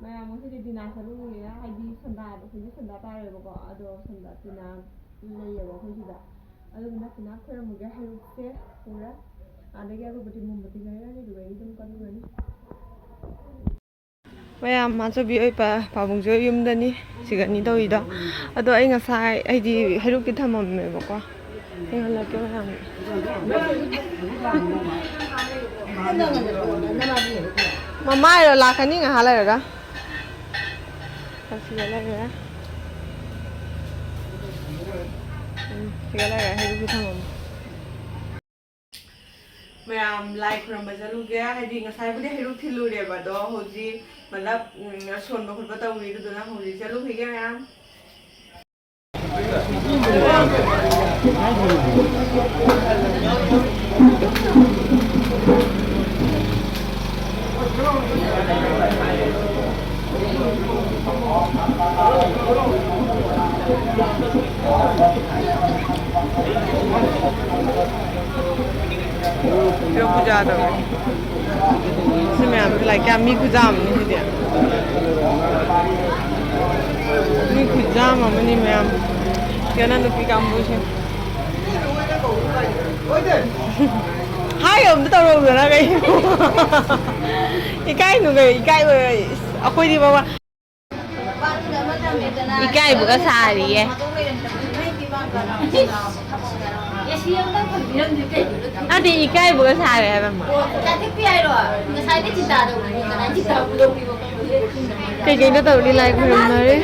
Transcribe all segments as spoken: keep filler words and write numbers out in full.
ꯃꯌꯥꯝ ꯉꯁꯤꯗꯤ ꯕꯤꯅꯥ ꯆꯠꯂꯨꯕꯅꯤꯅ, ꯍꯥꯏꯗꯤ ꯁꯟꯗꯥ, ꯑꯩꯈꯣꯏꯗꯤ ꯁꯟꯗꯥ ꯇꯥꯔꯦꯕꯀꯣ, ꯑꯗꯣ ꯁꯟꯗꯥ ꯕꯤꯅꯥ ꯂꯩꯌꯦꯕ ꯑꯩꯈꯣꯏ ꯁꯤꯗ꯫ ꯑꯗꯨꯗꯨꯅ ꯕꯤꯅꯥ ꯈꯣꯏꯔꯝꯃꯨꯒꯦ, ꯍꯩꯔꯨꯛꯁꯦ ꯄꯨꯔꯦ꯫ ꯑꯗꯒꯤ ꯑꯔꯨꯕꯗꯤ ꯃꯣꯝꯕꯇꯤ ꯂꯩꯔꯅꯤ, ꯑꯗꯨꯗꯒꯤ ꯑꯗꯨꯝ ꯀꯠꯂꯨꯔꯅꯤ꯫ ꯃꯌꯥꯝ, ꯃꯥꯆꯧꯕꯤ ꯍꯣꯏ ꯄꯥ-, ꯄꯥꯕꯨꯡꯁꯨ ꯍꯣꯏ ꯌꯨꯝꯗꯅꯤ, ꯁꯤꯒꯅꯤ ꯇꯧꯔꯤꯗꯣ꯫ ꯑꯗꯣ ꯑꯩ ꯉꯁꯥꯏ, ꯑꯩꯗꯤ ꯍꯩꯔꯨꯛꯇꯤ ꯊꯝꯃꯝꯃꯦꯕꯀꯣ꯫ ꯌꯦꯡꯍꯜꯂꯛꯀꯦ ꯃꯌꯥꯝꯒꯤ꯫ ꯃꯃꯥꯏꯔꯣ ꯂꯥꯛꯀꯅꯤ ꯉꯥꯏꯍꯥꯛ ꯂꯩꯔꯒ꯫ ꯁꯤꯒ ꯂꯩꯔꯦ꯫ ꯎꯝ, ꯁꯤꯒ ꯂꯩꯔꯦ, ꯍꯩꯔꯨꯛꯇꯤ ꯊꯝꯃꯝꯃꯦ꯫ ꯃꯌꯥꯝ ꯂꯥꯏ ꯈꯨꯔꯝꯕ ꯆꯠꯂꯨꯒꯦ꯫ ꯍꯥꯏꯗꯤ ꯉꯁꯥꯏꯕꯨꯗꯤ ꯍꯩꯔꯨꯛ ꯊꯤꯜꯂꯨꯔꯦꯕ, ꯑꯗꯣ ꯍꯧꯖꯤꯛ ꯃꯇꯂꯕ, ꯎꯝ, ꯁꯣꯟꯕ ꯈꯣꯠꯄ ꯇꯧꯔꯤ, ꯑꯗꯨꯗꯨꯅ ꯍꯧꯖꯤꯛ ꯆꯠꯂꯨꯈꯤꯒꯦ ꯃꯌꯥꯝ꯫ ꯄꯨꯖꯥ ꯇꯧꯔꯦ꯫ ꯁꯤ ꯃꯌꯥꯝꯁꯦ ꯂꯥꯏ ꯀꯌꯥꯝ ꯃꯤ ꯈꯨꯌꯥꯝ ꯑꯃꯅꯤ ꯁꯤꯗꯤ꯫ ꯃꯤ ꯈꯨꯌꯥꯝ ꯑꯃꯅꯤ ꯃꯌꯥꯝ꯫ ꯀꯩꯅꯣ ꯅꯨꯄꯤ ꯀꯥꯡꯕꯨꯁꯦ꯫ ꯍꯥꯏ ꯑꯝꯇ ꯇꯧꯔꯧꯗꯅ ꯀꯩꯅꯣ꯫ ꯏꯀꯥꯏꯅꯨ ꯀꯩꯅꯣ, ꯏꯀꯥꯏꯕ ꯑꯩꯈꯣꯏꯗꯤ ꯃꯃꯥ ꯏꯀꯥꯏꯕꯒ ꯁꯥꯔꯤꯌꯦ꯫ ꯅꯠꯇꯦ, ꯏꯀꯥꯏꯕꯒ ꯁꯥꯔꯦ ꯍꯥꯏꯕ ꯑꯃ꯫ ꯀꯩꯀꯩꯅꯣ ꯇꯧꯔꯤ, ꯂꯥꯏ ꯈꯨꯔꯨꯝꯅꯔꯤ꯫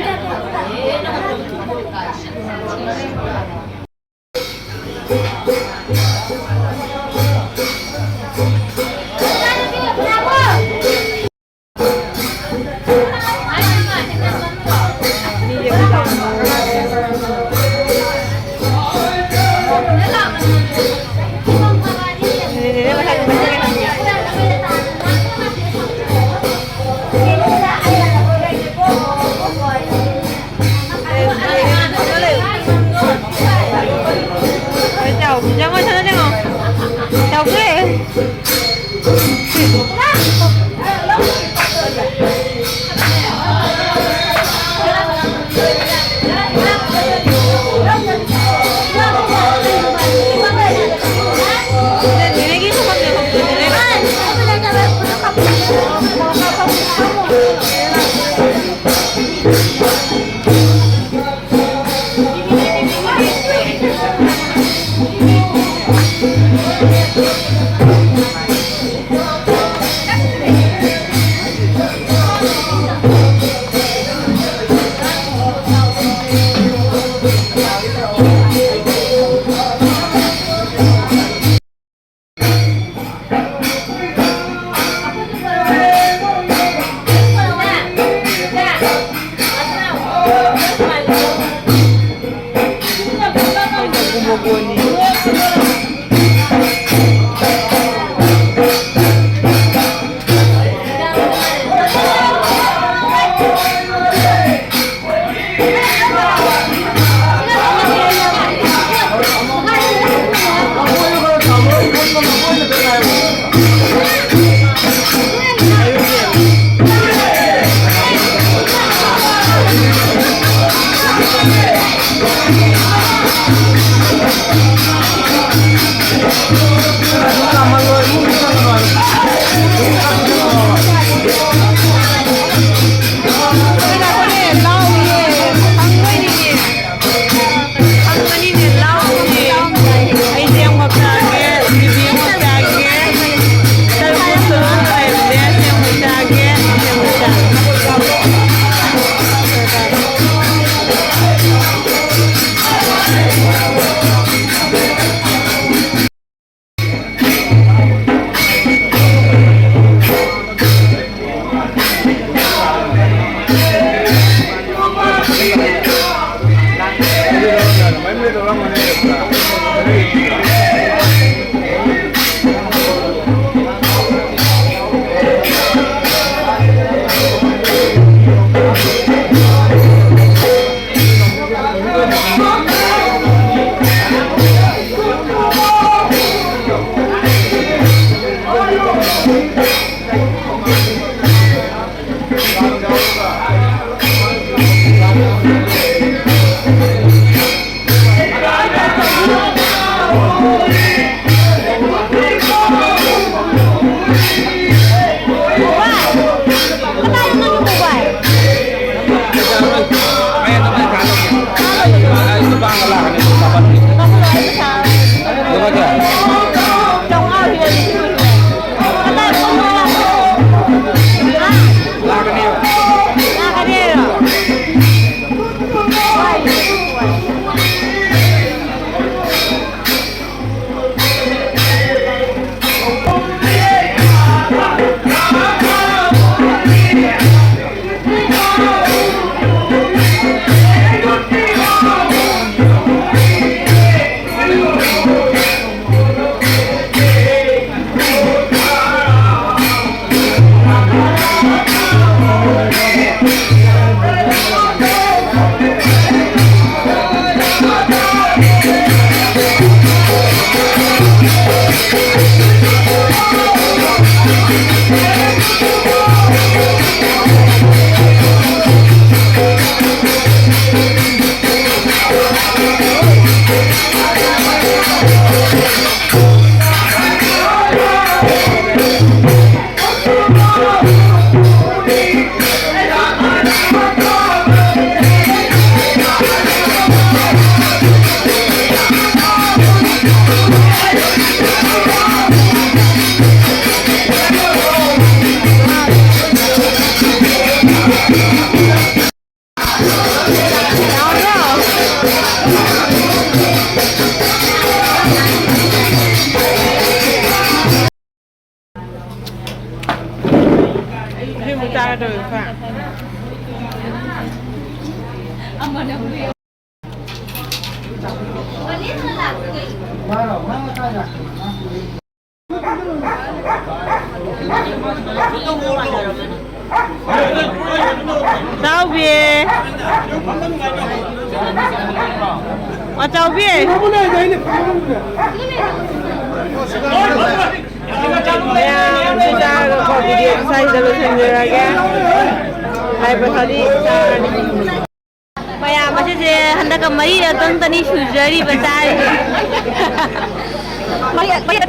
ꯆꯥꯔꯗꯧꯔꯦ ꯈꯔ꯫ ꯆꯥꯎꯕꯤ꯫ ꯑꯣ, ꯆꯥꯎꯕꯤ꯫ ꯃꯌꯥꯝꯁꯨ ꯆꯥꯔꯒꯀꯣ, video ꯁ꯭ꯋꯥꯏꯁꯤꯗ ꯂꯣꯏꯁꯤꯟꯖꯔꯒꯦ꯫ ꯍꯥꯏꯕ ꯈꯔꯗꯤ ꯆꯥꯔꯅꯤ꯫ ꯃꯌꯥꯝ ꯑꯁꯤꯁꯦ ꯍꯟꯗꯛꯀ ꯃꯔꯤꯔꯛꯇꯪꯇꯅꯤ ꯁꯨꯖꯔꯤꯕ ꯆꯥꯔꯤꯁꯦ꯫ ꯃꯔꯤ-, ꯃꯔꯤ-,